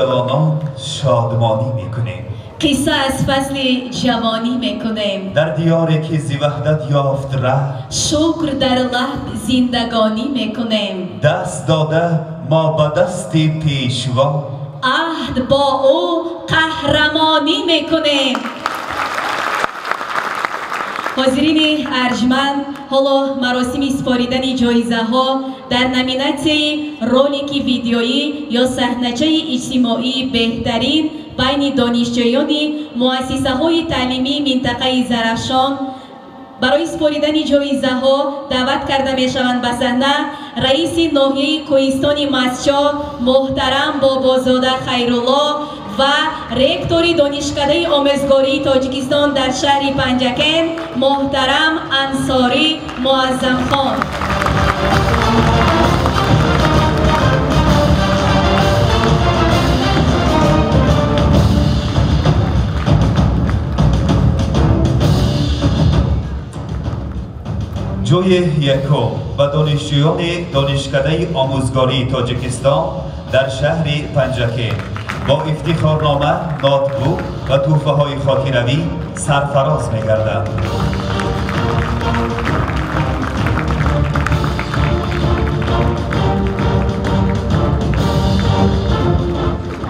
[SPEAKER 3] ҷавонон шодмонӣ мекунем.
[SPEAKER 2] Қисса аз фасли ҷавонӣ мекунем.
[SPEAKER 3] Дар диёре ки зи ваҳдат ёфт раҳ,
[SPEAKER 2] шукр дар лаҳд зиндагонӣ мекунем.
[SPEAKER 3] Даст дода мо ба дасти пешво,
[SPEAKER 2] аҳд бо ӯ қаҳрамонӣ мекунем. Ҳозирини арҷманд, ҳоло маросими супоридани ҷоизаҳо дар номинатсияи ролики видеоӣ ё саҳначаи иҷтимоии беҳтарин байни донишҷӯёни муассисаҳои таълимии минтақаи Зарафшон барои супоридани ҷоизаҳо даъват карда мешаванд ба саҳна раиси ноҳияи Кӯҳистони Мастчоҳ муҳтарам Бобозода Хайрулло ва ректори Донишкадаи омӯзгории Тоҷикистон дар шаҳри Панҷакент муҳтарам Ансорӣ Муаззамхон.
[SPEAKER 3] ҷои якум ба донишҷӯёни Донишкадаи омӯзгории Тоҷикистон дар шаҳри Панҷакент бо ифтихорнома, ноутбук ва тӯҳфаҳои хотиравӣ сарфароз мегарданд.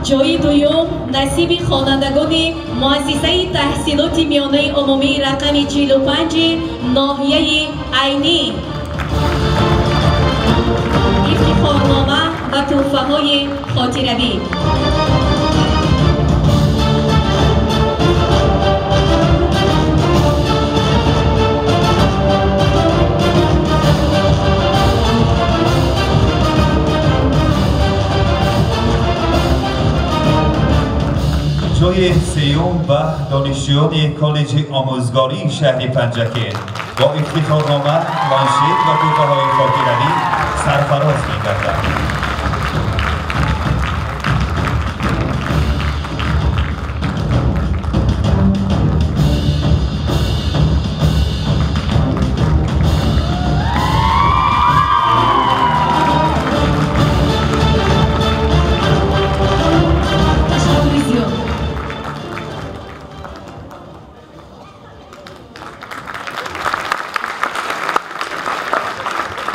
[SPEAKER 2] Ҷои дуюм насиби хонандагони муассисаи таҳсилоти миёнаи умумии рақами 45 ноҳияи Айнӣ. Ифтихорнома ва тӯҳфаҳои хотиравӣ.
[SPEAKER 3] ҷои сеюм ба донишҷӯёни коллеҷи омӯзгории шаҳри Панҷакент бо ифтихорнома, планшет ва тӯҳфаҳои хотиравӣ сарфароз мегарданд.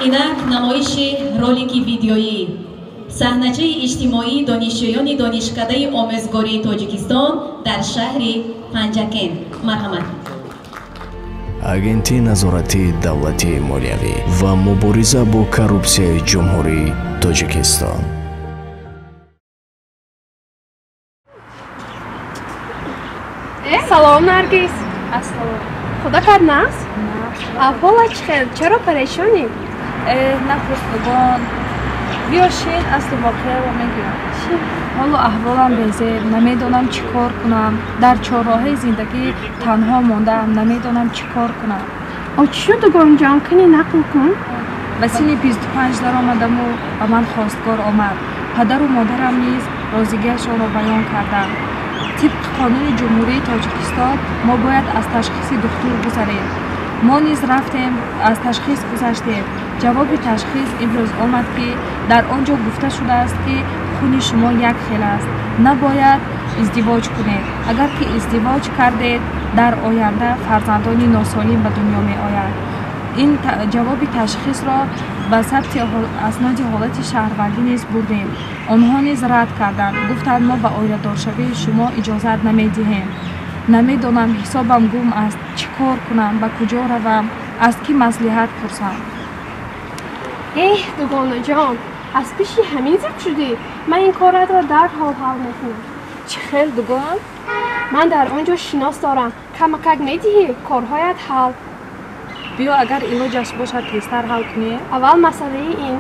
[SPEAKER 2] Инак намоиши ролики видеоӣ саҳначаи иҷтимоии донишҷӯёни Донишкадаи омӯзгории Тоҷикистон дар шаҳри Панҷакент. Марҳамат.
[SPEAKER 4] Агентии назоратии давлатии молиявӣ ва мубориза бо коррупсияи Ҷумҳурии Тоҷикистон.
[SPEAKER 14] Салом, Наргиз. Ассалом. Худо кард нағз? Аҳвола чӣ хел? Чаро парешонӣ?
[SPEAKER 8] Напурс, дугон. Биё шин, асли воқеаро мегӯям. Ҳоло аҳволам безеб, намедонам чӣ кор кунам. Дар чорроҳаи зиндагӣ танҳо мондаам, намедонам чӣ кор кунам.
[SPEAKER 14] О, чӣ шуд, дугонҷон? Кани нақл кун.
[SPEAKER 8] Ба синни 25 даромадаму ба ман хостгор омад. Падару модарам низ розигиашонро баён карданд. Тибқи қонуни Ҷумҳурии Тоҷикистон мо бояд аз ташхиси духтур гузарем. Мо низ рафтем, аз ташхис гузаштем. Ҷавоби ташхис имрӯз омад, ки дар он ҷо гуфта шудааст, ки хуни шумо як хел аст, набояд издивоҷ кунед. Агар ки издивоҷ кардед, дар оянда фарзандони носолим ба дунё меояд. Ин ҷавоби ташхисро ба сабти асноди ҳолати шаҳрвандӣ низ бурдем. Онҳо низ рад карданд, гуфтанд мо ба оиладоршавии шумо иҷозат намедиҳем. Намедонам, ҳисобам гум аст, чӣ кор кунам, ба куҷо равам, аз кӣ маслиҳат пурсам?
[SPEAKER 14] Эҳ, дугонаҷон, аз пиши ҳамин зиқ шудӣ? Ман ин коратро дарҳол ҳал мекунам.
[SPEAKER 8] Чӣ хел, дугон?
[SPEAKER 14] Ман дар он ҷо шинос дорам. Камакак медиҳӣ, корҳоят ҳал.
[SPEAKER 8] Биё, агар илоҷаш бошад, тезтар ҳал кунем.
[SPEAKER 14] Аввал масъалаи ин.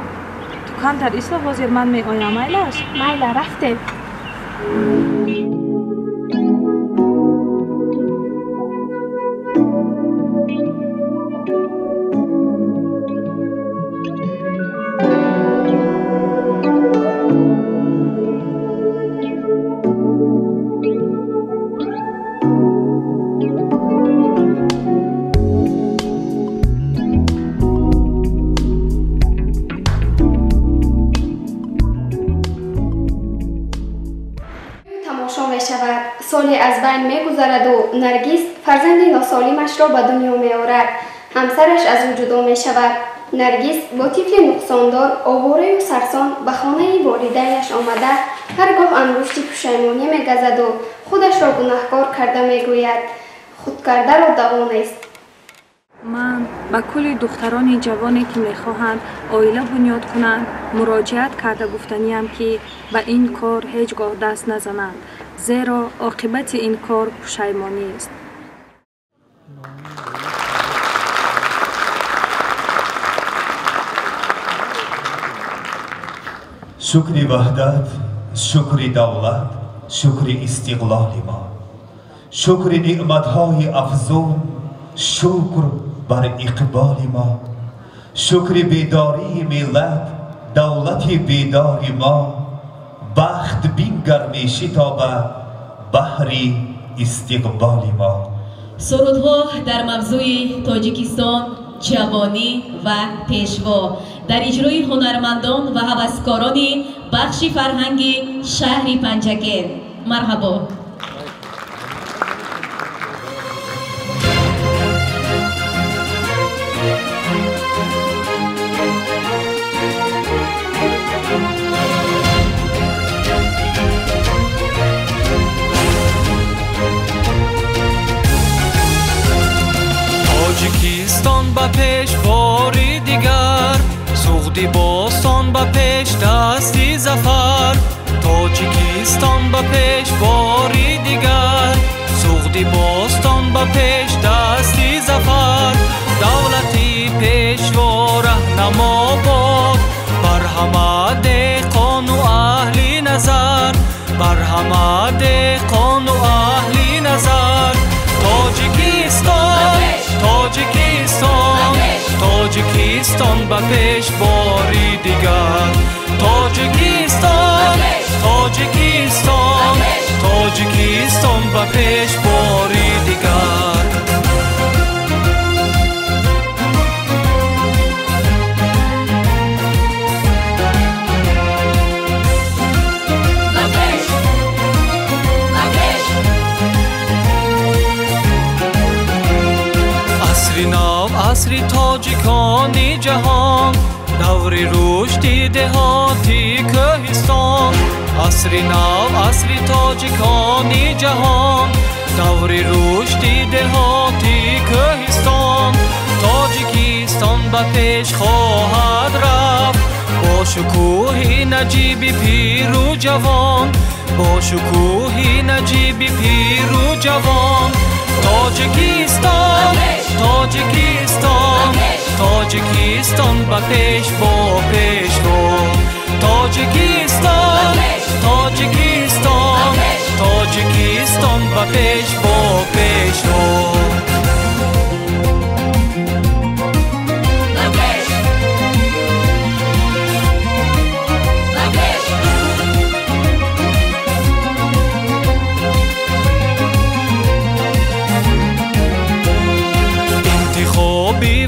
[SPEAKER 8] Ту камтар исто, ҳозир ман меоям, майлаш?
[SPEAKER 14] Майла, рафтем.
[SPEAKER 15] аз байн мегузараду Наргиз фарзанди носолимашро ба дунё меорад. Ҳамсараш аз ӯ ҷудо мешавад. Наргиз бо тифли нуқсондор, овораю сарсон ба хонаи волидайнаш омада, ҳар гоҳ ангушти пушаймонӣ мегазаду худашро гунаҳкор карда мегӯяд: худкардаро даво нест.
[SPEAKER 8] Ман ба кулли духтарони ҷавоне, ки мехоҳанд оила бунёд кунанд, муроҷиат карда гуфтаниям, ки ба ин кор ҳеҷ гоҳ даст назананд, зеро оқибати ин кор пушаймонист.
[SPEAKER 3] Шукри ваҳдат, шукри давлат, шукри истиқлоли мо, шукри неъматҳои афзун, шукр бар иқболи мо, шукри бедории миллат, давлати бедори мо, бахт бингар мешитобад баҳри истиқболи мо.
[SPEAKER 2] Сурудҳо дар мавзӯи Тоҷикистон, ҷавонӣ ва пешво дар иҷрои ҳунармандон ва ҳаваскорони бахши фарҳанги шаҳри Панҷакент. Марҳабо.
[SPEAKER 16] Тоҷикистон ба пеш бори дигар, Суғди бостон ба пеш дасти зафар. Тоҷикистон ба пеш бори дигар, Суғди бостон ба пеш дасти зафар. Давлати пешво раҳнамо бод бар ҳама деҳқону аҳли назар, бар ҳама деҳқону аҳли назар. Тоҷикистон, Тоҷикистон, Тоҷикистон ба пеш бори дигар. Тоҷикистон, Тоҷикистон, Тоҷикистон ба пеш бори дигар. Асри тоҷикони ҷаҳон, даври рушди деҳоти кӯҳистон. Асри нав, асри тоҷикони ҷаҳон, даври рушди деҳоти кӯҳистон. Тоҷикистон ба пеш хоҳад рафт бо шукӯҳи наҷиби пиру ҷавон, бо шукӯҳи наҷиби пиру ҷавон. Тоҷикистон, Тоҷикистон, Тоҷикистон ба пеш бо пешво. Тоҷикистон, Тоҷикистон, Тоҷикистон ба пеш бо пешво.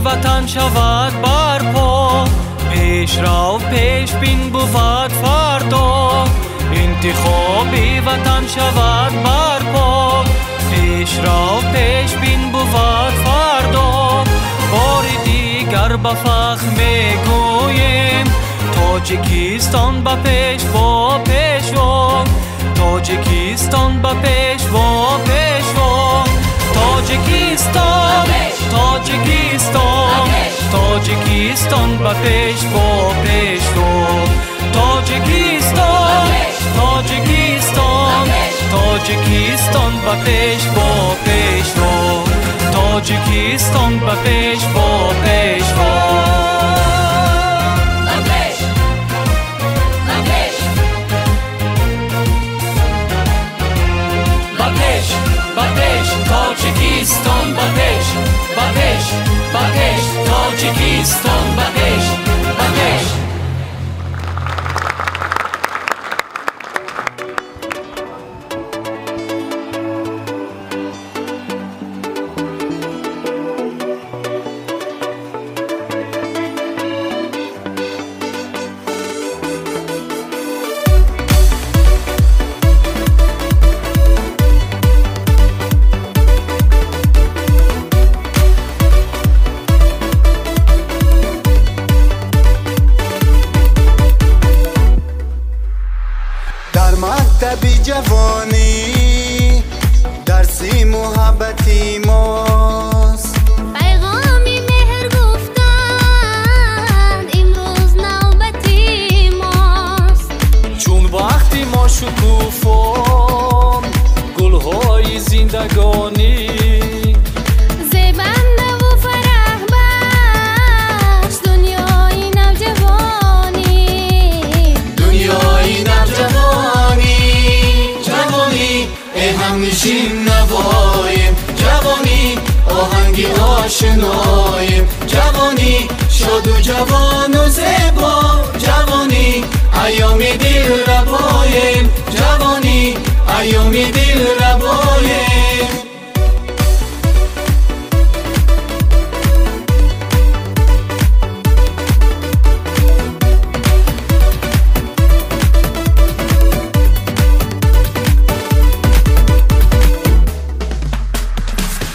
[SPEAKER 16] Ватан шавад барпо, пешрав пешбин бувад фардо. Интихоби ватан шавад барпо, пешрав пешбин бувад фардо. Бори дигар ба фахр мегӯем, Тоҷикистон ба пеш бо пешво, Тоҷикистон ба пеш бо пешво. Тоҷикистон, Тоҷикистон, Тоҷикистон ба пеш бо пешво. Тоҷикистон, Тоҷикистон, Тоҷикистон ба пеш бо пешво. Тоҷикистон ба пеш бо пешво. Ба пеш, Тоҷикистон ба пеш, ба пеш, ба пеш, Тоҷикистон ба пеш, ба пеш.
[SPEAKER 10] оҳанги ошиноем. Ҷавонӣ шоду ҷавону зебо, ҷавонӣ айёми дилрабоем, ҷавонӣ айёми дилрабоем.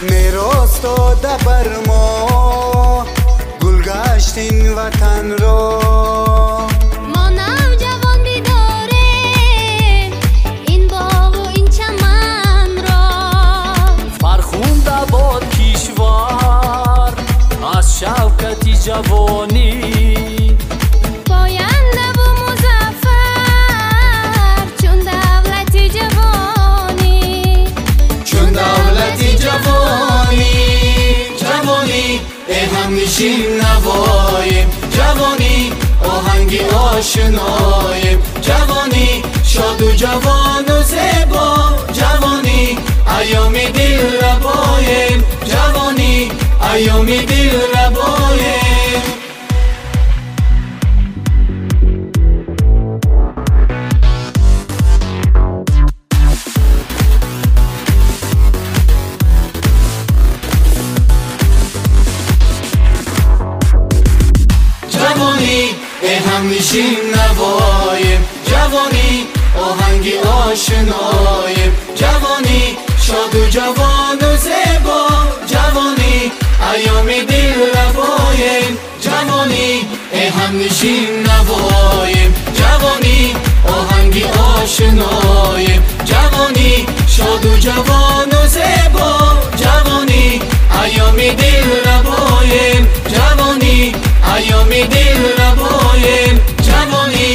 [SPEAKER 17] Мерос дода бар мо гулгашт ин ватанро,
[SPEAKER 18] мо навҷавон бидорем ин боғу ин чаманро.
[SPEAKER 16] Фархунда бод кишвар аз шавкати ҷавонӣ,
[SPEAKER 18] пояндаву музаффар чун давлати ҷавонӣ,
[SPEAKER 10] чун давлати ҷавонӣ. Ҷавонӣ э ҳамнишин навоем, ҷавонӣ оҳанги ошиноем, ҷавонӣ шоду ҷавону зебо, ҷавонӣ айёми дилрабоем, ҷавонӣ айёми дилрабоем. Ҷавонӣ э ҳамнишин навоем, ҷавонӣ оҳанги ошиноем, ҷавонӣ шоду ҷавону зебо, ҷавонӣ айёми дилрабоем, ҷавонӣ э ҳамнишин навоем, ҷавонӣ оҳанги ошиноем, ҷавонӣ шоду ҷавону зебо, ҷавонӣ айёми дилрабоем, ҷавонӣ айёми дилрабоем, ҷавонӣ.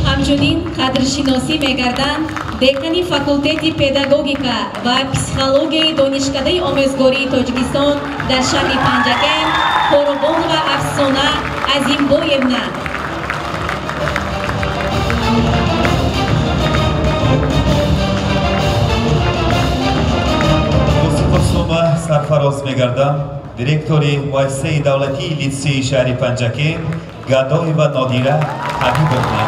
[SPEAKER 2] Ҳамчунин қадршиносӣ мегарданд декани факултети педагогика ва психологияи Донишкадаи омӯзгории Тоҷикистон дар шаҳри Панҷакент Қурбонова Афсона Азимбоевна.
[SPEAKER 3] Бо сарфароз мегардам директори муассисаи давлатии литсеи шаҳри Панҷакент Гадоева Нодира Ҳабибовна.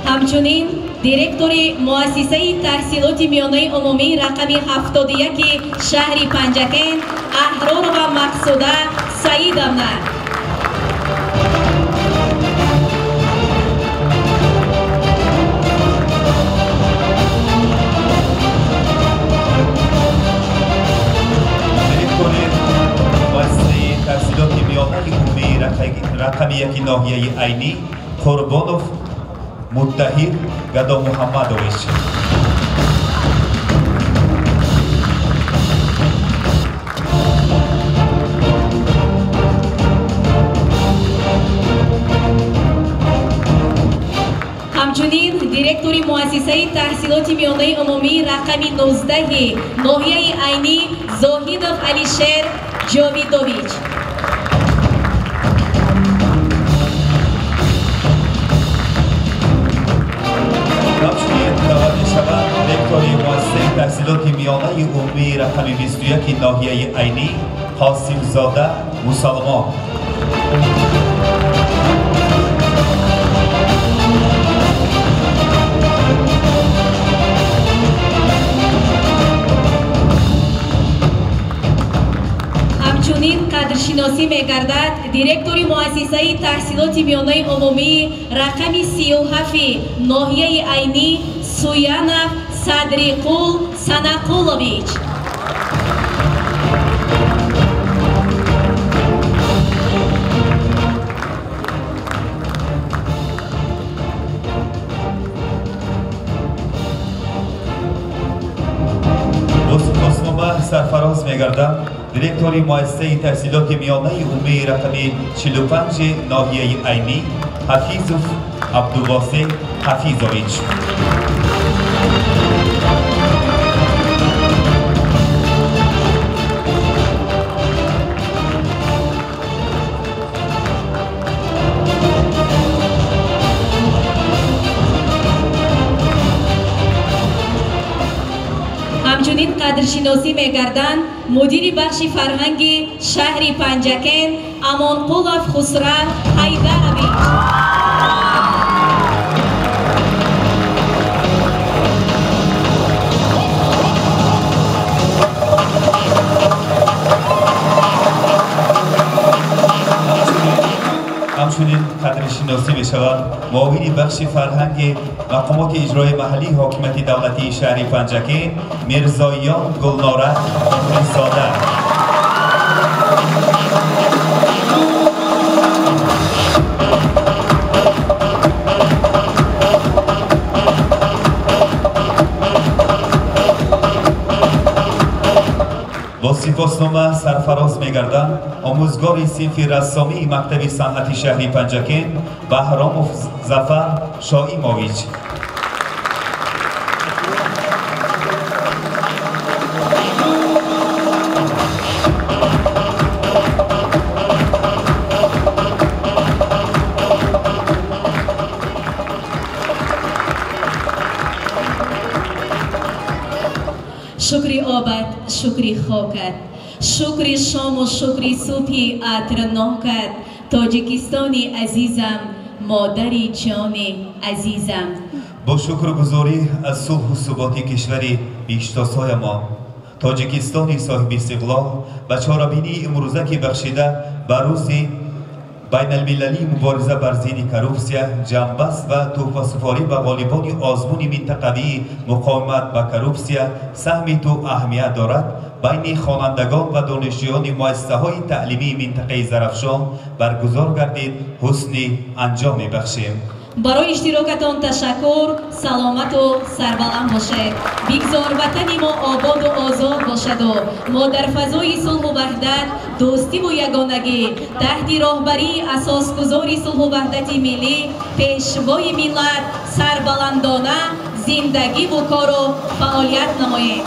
[SPEAKER 2] Ҳамчунин директори муассисаи таҳсилоти миёнаи умумӣ рақами 71 шаҳри Панҷакент Аҳророва Мақсуда Саидовна.
[SPEAKER 3] Директори муассисаи таҳсилоти миёнаи умумӣ рақами 1 ноҳияи Айнӣ Қурбонов Муттаҳир Гадомуҳаммадович.
[SPEAKER 2] Ҳамчунин директори муассисаи таҳсилоти миёнаи умумӣ рақами 19 ноҳияи Айнӣ Зоҳидов Алишер Ҷовидович.
[SPEAKER 3] Ҳамчунин даъват мешаванд директори муассисаи таҳсилоти миёнаи умумӣ рақами 21 ноҳияи Айнӣ Қосимзода Мусалмон.
[SPEAKER 2] Ҳамчунин қадршиносӣ мегардад директори муассисаи таҳсилоти миёнаи умумӣ рақами 37 ноҳияи Айнӣ Суянов Садриқул Санақулович.
[SPEAKER 3] Бо сипоснома сарфароз мегардам директори муассисаи таҳсилоти миёнаи умумии рақами 45 ноҳияи Айнӣ Ҳафизов Абдувосеъ Ҳафизович.
[SPEAKER 2] Ҳамчунин қадршиносӣ мегарданд мудири бахши фарҳанги шаҳри Панҷакент Амонқулов Хусрав Ҳайдарович.
[SPEAKER 3] Ҳамчунин қадршиносӣ мешаванд муовини бахши фарҳанги мақомоти иҷрои маҳаллии ҳокимияти давлатии шаҳри Панҷакент Мирзоён Гулнора Муҳризода. Бо сипоснома сарфароз мегарданд омӯзгори синфи рассомии мактаби санъати шаҳри Панҷакент Баҳромов Зафар Шоимович.
[SPEAKER 2] Шукри обат, шукри хокат, шукри шому шукри субҳи атрнокат, Тоҷикистони азизам, модари ҷони азизам.
[SPEAKER 3] Бо шукргузорӣ аз сулҳу суботи кишвари биҳиштосоямон Тоҷикистони соҳиби истиқлол ба чорабинии имрӯза, ки бахшида ба рӯзи байналмилалии мубориза бар зидди коррупсия, ҷамъбаст ва тӯҳфасупорӣ ба ғолибони озмуни минтақавии муқовимат ба коррупсия саҳми ту аҳамият дорад, байни хонандагон ва донишҷӯёни муассисаҳои таълимии минтақаи Зарафшон баргузор гардид, ҳусни анҷом мебахшем.
[SPEAKER 2] Барои иштирокатон ташаккур, саломату сарбаланд бошед. Бигзор ватани мо ободу озод бошаду мо дар фазои сулҳу ваҳдат, дӯстиву ягонагӣ таҳти роҳбарии асосгузори сулҳу ваҳдати миллӣ, пешвои миллат сарбаландона зиндагиву кору фаъолият намоем.